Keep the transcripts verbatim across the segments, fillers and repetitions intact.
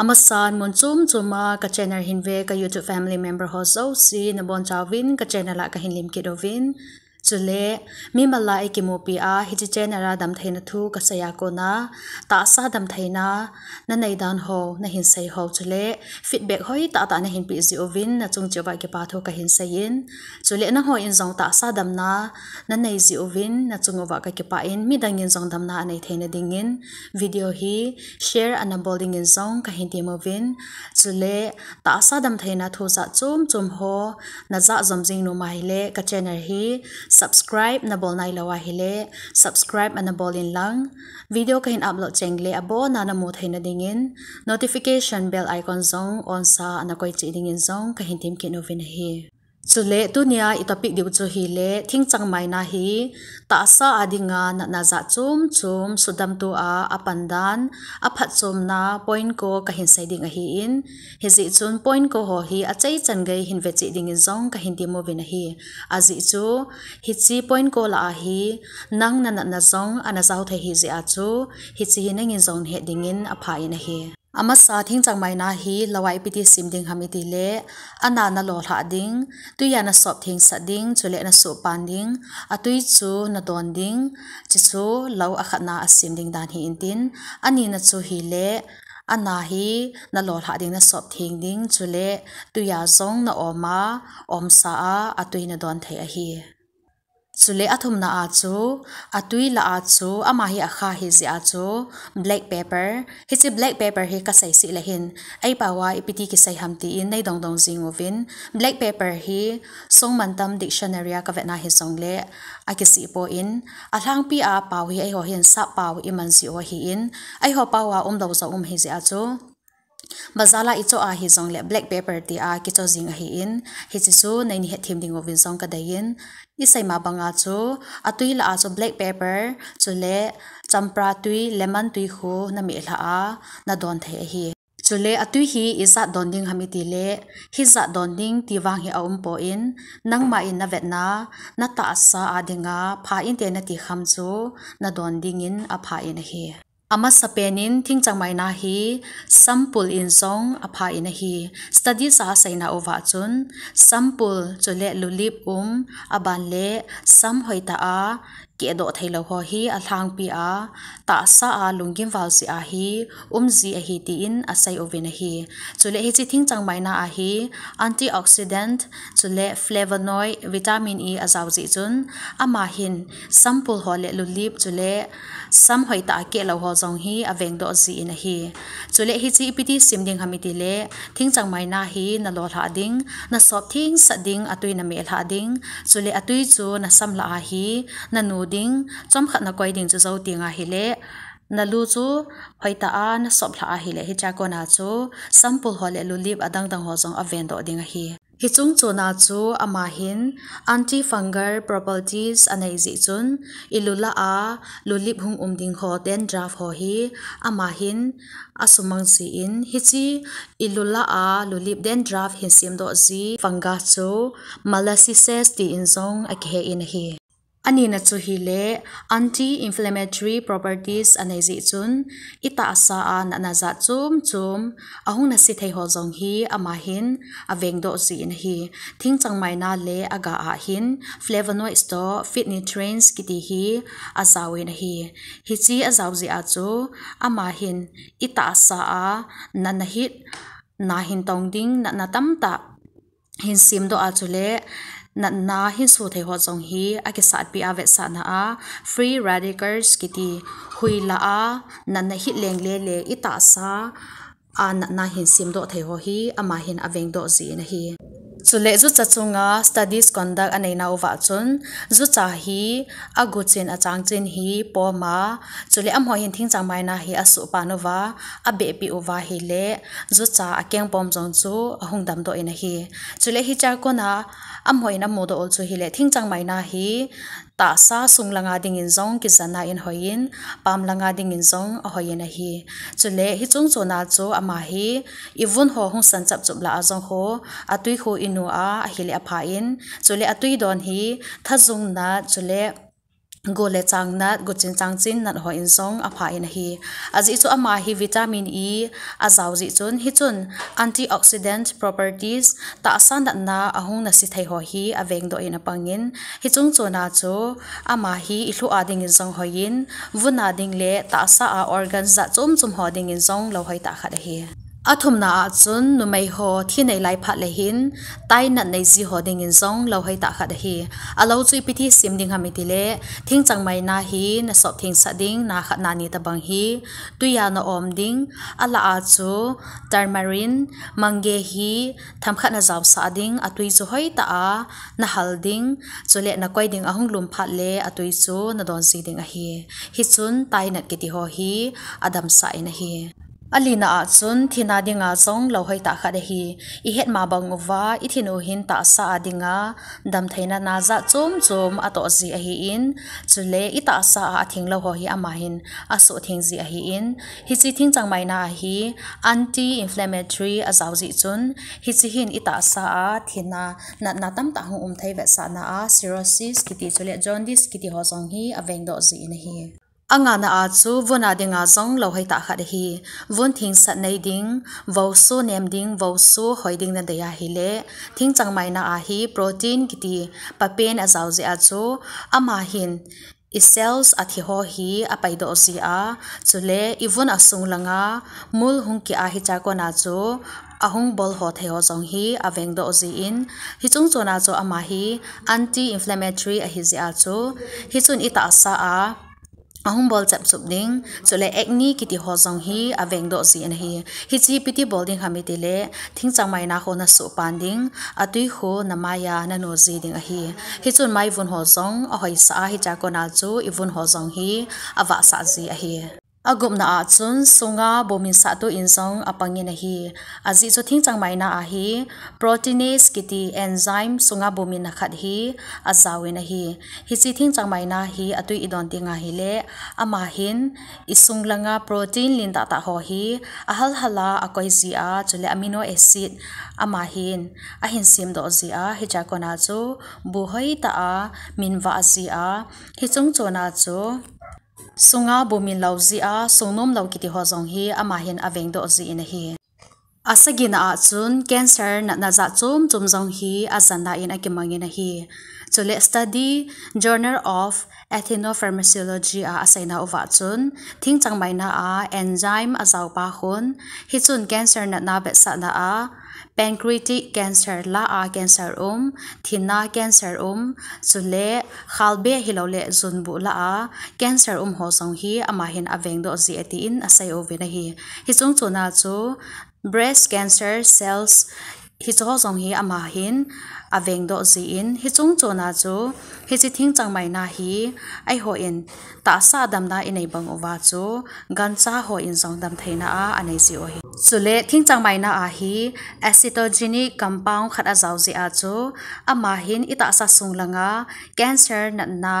Amasan mun chom chom a ka channel hin ve ka YouTube family member ho jouse nabonchauvin ka channel a kahin lemkit uvin. Chule mimal a eikimupi a hiche channel a damtheina thu kasei a kona tahsa damtheina nanei dan ho nahin sei ho chule feedback hoitah tah nahin peh jeh uvin nachung cheh uva kipa thu kahin seiyin. Chule nangho in jong tahsa damna nanei jeh uvin nachung uva kakipah in midang in jong damna anei theina dingin video hi share ana bol dingin jong kahin tem uvin. Chule tahsa damtheina thu jat chom chom ho najah jom jing nom ahile ka channel hi subscribe nabol nailou ahile subscribe ana bol inlang video kahin upload cheng le abon a namu theina dingin notification bell icon jong on sa ana koi cheh dingin jong kahin temkit uvin ahi. Chule tunia i topic diu chu hile thingchangmaina hi tahsa a dinga natna jat chom chom sudamtu a apan dan aphatchomna point ko kahin sei ding ahin, hijeh chun point ko ho hi achaichan gei hin ve cheh dingin jong kahin tem uvin ahi. Ajeh chu hiche point ko lah a hi nang nanatna jong ana jao thei ahijeh a chu hiche hi nangin jong nahet dingin apha in ahi. Amasa thingchangmaina hi lou a ipi ti sem ding ham itile, ana nalolhah ding, tui a nasop thengsah ding, chule nasuhpan ding, atui chu nadon ding, chuchu lou akhatna a sem ding dan hi intin, anina chu hile, ana hi nalolhah ding nasop theng ding, chule tui a jong na om a, omsa a, atui nadon thei ahi. Chule athumna a chu, atui lah a chu, ama hi akha ahijeh a chu, black pepper. Hiche black pepper hi kasei seh le hin, eipao a ipi ti kisei ham tin nei dongdong jing uvin. Black pepper hi Songmantam dictionary a kavetna hijongle akisih poi, alhangpi a pao hi eiho hin sappao iman jeh u ahin, eiho pao a umlou jong um ahijeh a chu bazar a ichoh a hijongle black pepper tia kichoh jing ahin, hiche chu neini hetthem ding uvin jong kadeiyin, isei ma banga chu atui lah a chu black pepper, chule champra tui, lemon tui khu nameh lhah a nadon thei ahi. Chule atui hi ijat don ding ham itile, hijat don ding ti vang hi aumpon, nangma in navetna, natahsa a dinga pha inte nati kham chu nadon dingin apha in ahi. Amasapen in thingchangmaina hi sampul in jong apha in ahi. Studies a aseina uva chun sampul chule lulip um, aban le sam hoitah a kehdoh theilou ho hi alhangpi a tahsa a lunggim val jeh a hi um ji ahi tin asei uvin ahi. Chule hiche thingchangmaina a hi antioxidant chule flavonoid, vitamin E ajao jeh chun ama hin sampul ho le lulip chule sam hoitah a kehlou ho jong hi avengdoh jin ahi. Chule hiche ipi ti sem ding ham itile, thingchangmaina hi nalolhah ding, nasop thengsah ding, atui nameh lhah ding, chule atui chu nasam lah a hi nanu ding, chomkhat nakoi ding chu jou teng ahile, nalu chu hoitah a nasop lhah ahile, hichea kona chu sampul ho le lulip adangdang ho jong avengdoh ding ahi. Hiche chungchon a chu ama hin antifungal properties anei jeh chun, ilu lah a lulip hung um ding ho dandruff ho hi ama hin asumang jin, hiche ilu lah a lulip dandruff hin semdoh ji fungus chu malassezia tin jong akihen ahi. Anina chu hile anti-inflammatory properties anei jeh chun, itahsa a natna jat chom chom ahung nase thei ho jong hi ama hin avengdoh jin ahi. Thingchangmaina le aga a hin flavonoids toh phytonutrients kiti hi ajaovin ahi. Hiche ajao jeh a chu ama hin itahsa a natna hit, na hin tong ding, natna tamtah hin semdoh a chule natna hin soh thei ho jong hi akisatpi a vetsahna a free radicals kiti hui lah a natna hit leng lele itahsa a natna hin semdoh thei ho hi ama hin avengdoh jin ahi. Chule jucha chunga studies conduct aneina uva chun jucha hi aguchin achangchin hi pom a, chule amaho hin thingchangmaina hi asuhpan uva, abehpeh uva hile, jucha akeng pom jong chu ahung damdoh in ahi. Chule hichea kona amaho in amudoh u chu hile, thingchangmaina hi tahsa sung langa dingin jong kijanna in hoiyin, pam langa dingin jong ahoiyin ahi. Chule hiche chungchon a chu ama hi ivun ho hung san chapchup lah a jong khu, atui khu inu a, ahile apha in, chule atui don hi thajung nat, chule gu le chang nat, guchin changchin nat ho in jong apha in ahi. Ajeh chu ama hi vitamin E ajao jeh chun, hichun antioxidant properties, tahsa natna ahung nasi thei ho hi aveng doh in apang in, hiche chungchon a chu ama hi ilhu a ding in jong hoi in, vun a ding le tahsa a organ jat chom chom ho ding in jong louhoi tah khat ahi. Athumna a chun numei ho thi nei lai phat le hin, tai nat nei ji ho ding in jong louhoi tah khat ahi. Alou chu ipi ti sim ding ham iti le, thingchangmai na hi nasop theng sah ding, na khat na ni tabang hi tui a na om ding, alah a chu tamarind, mangge hi themkhat na jao sah ding, atui chu hoi tah a na hal ding, chule na koi ding ahung lum phat le atui chu na don ji ding ahi. Hichun tai nat kiti ho hi adam sah in ahi. Alina a chun thi na ding a jong louhoi tah khat ahi. Ihet ma bang uva, ithin u hin tahsa a ding a damtheina na jat chom chom atoh ji ahi in, chule itahsa a atheng lou ho hi ama hin asuh theng ji ahi in, hiche thingchangmai na a hi anti-inflammatory ajao jeh chun, hiche hin itahsa a thina natna tamtah hung um thei vetsahna a cirrhosis kiti chule jaundice kiti ho jong hi aveng doh ji in ahi. Angana a chu vun a ding a jong louhoi tah khat ahi. Vun theng sat nei ding, vou su nem ding, vou su hoi ding na dei ahi le, thingchangmai na a hi protein kiti papain ajao jeh a chu, ama hin i cells athi ho hi apai doh ji a, chule ivun a sung lang a mul hung ki a hiche a kon a chu ahung bol ho thei ho jong hi aveng doh ji in, hiche chungchon a chu ama hi anti-inflammatory ahi jeh a chu, hichun itahsa a ahung bol chep chup ding, chule acne kiti ho jong hi aveng doh ji in ahi. Hiche hi ipi ti bol ding ham iti le, thingchangmai na ho na suh pan ding, atui ho na mai a na nu ji ding ahi. Hichun mai vun ho jong ahoi sah a hiche a kon a chu ivun ho jong hi avah sah ji ahi. Agupna a chun sunga bumin sah tu in jong apang in ahi. Ajeh chu thingchangmai na a hi protease kiti enzyme sunga bumin na khat hi ajao in ahi. Hiche thingchangmai na hi atui idon ding ahi le, ama hin isung lang a protein lin tah tah ho hi ahal hal a akoi ji a, chule amino acid ama hin ahin sem doh ji a, hiche a kon a chu bu hoi tah a min vah ji a, hiche chungchon a chu sunga bumin lou ji a, sung nom lou kiti ho jong hi ama hin aveng doh ji in ahi. Asagina a chun cancer natna jat chom chom jong hi ajanna in akimang in ahi. Chule study Journal of Ethnopharmacology a aseina uva chun, thingchangmai na a enzyme ajao pa hon, hichun cancer natna vetsahna a, pancreatic cancer, la a cancer um, thin a cancer um, chule khalbe hilou le junbu la a cancer um ho jong hi ama hin aveng doh ji e tin asei uvin ahi. Hiche chungchon a chu breast cancer cells hiche ho jong hi ama hin aveng doh ji in, hiche chungchon a chu hiche thingchangmai na hi eiho in tahsa damna inei bang uva chu gancha ho in jong damtheina a anei ji u ahi. Chule thingchangmai na a hi acetogenic compound khat ajao jeh a chu ama hin itahsa sung lang a cancer natna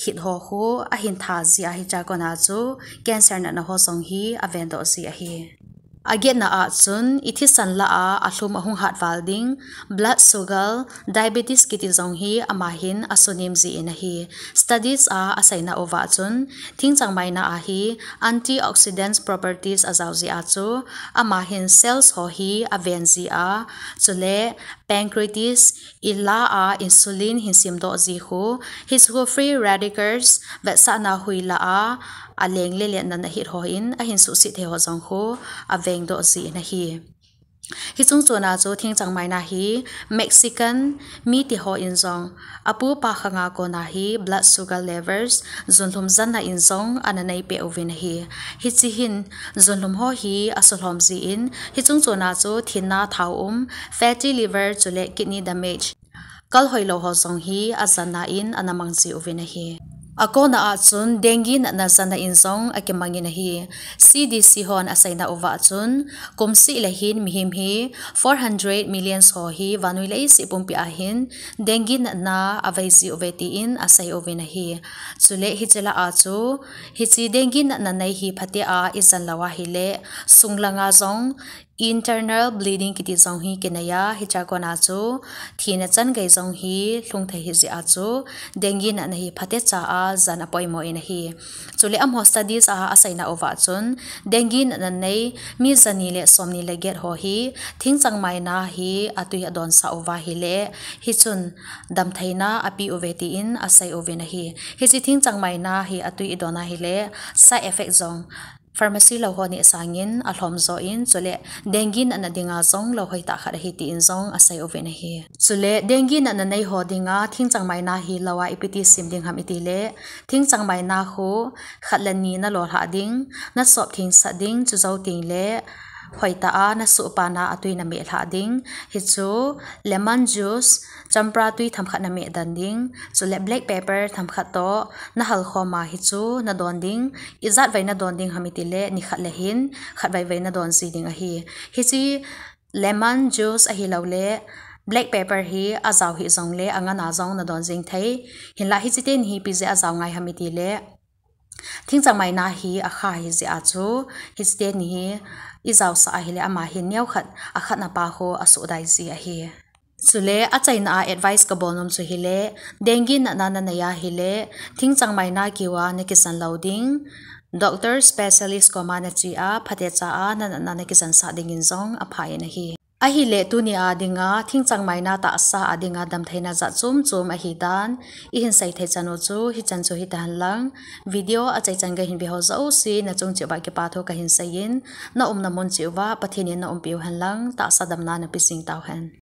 hit ho khu ahin tha ji a, hiche a kon a chu cancer natna ho jong hi aveng doh ji ahi. Agetna a chun ithisan la a alhum ahung hat val ding, blood sugar, diabetes kiti jong hi ama hin asunem ji in ahi. Studies a aseina uva chun, thingchangmai na a hi antioxidant properties ajao jeh a chu ama hin cells ho hi aven ji a, chule pancreas i la a insulin hin sem doh ji khu, hiche khu free radicals vetsahna hui la a aleng le lenna na hit ho in ahin suhset thei ho jong khu aveng doh ji in ahi. Hiche chungchon a chu thingchangmai na hi Mexican mite ho in jong apu pa khang a kon a hi blood sugar levels junlhum janna in jong ana nei peh uvin ahi. Hiche hin junlhum ho hi asulhom ji in, hiche chungchon a chu thin a thao um, fatty liver chule kidney damage, kal hoilou ho jong hi ajanna in ana mang ji uvin ahi. Akona a chun dengue natna janna in jong akimang in ahi. C D C hon aseina uva chun, kum seh le hin mihem hi four hundred million ho hi vannoi leiset pumpi a hin dengue natna avei ji uve tin asei uvin ahi. Chule hiche la a chu, hiche dengue natna nei hi phatea ijan lou ahi le, sung lang a jong Internal bleeding kiti jong hi kinei a, hichea kona chu thina chan gei jong hi lhung thei hi jeh a chu dengue natna hi phatecha a jan apoimo in ahi. Chule amaho studies a aseina uva chun dengue natna nei mi jani le somni le get ho hi thingchangmai na hi atui adonsah uva ahile, hichun damtheina ape uve tin asei uvin ahi. Hiche thingchangmai na hi atui idon ahile side effect jong pharmacy lou ho neh sangin alhom jo in, chule dengue natna dinga jong lou hoitah khat ahi tin jong asei uvin ahi. Chule dengue natna nei ho dinga thingchangmai na hi lou a ipi ti sim ding ham itile, thingchangmai na khu khat le ni nalo lhah ding, nasop thengsah ding, chujou tengle hoitah a nasuhpa na atui nameh lhah ding. Hichu lemon juice, champra tui themkhat nameh den ding, chule black pepper themkhat toh nahal khom a hichu nadon ding. Ijat vei nadon ding ham itile nikhat le hin khatvei vei nadon ji ding ahi. Hiche lemon juice ahiloule black pepper hi ajao hih jongle angan a jong nadon jing thei. Hinla hiche teni hi ipi jeh a ajao ngai ham itile, thingchangmai na hi akha hi jeh a chu hiche teni hi ijaosah ahile ama hin neokhat akhatna pa khu asuhdai ji ahi. Chule achaina a advice kabol nom chu hile, dengue natna nanei ahile thingchangmai na kiu a nakisan lou ding, doctor specialist koma nache a phatecha a nanatna nakisansah dingin jong apha in ahi. Ahile tuni a dinga thingchangmai na tahsa a dinga damtheina jat chom chom ahidan ihin sei thei chan u chu hichan chu hitahen lang, video achaichan gei hin ve ho jouse nachung cheh uva kipathu kahin seiyin, naumna mun cheh uva Pathen in naumpiu hen lang tahsa damna napeh jing tauhen.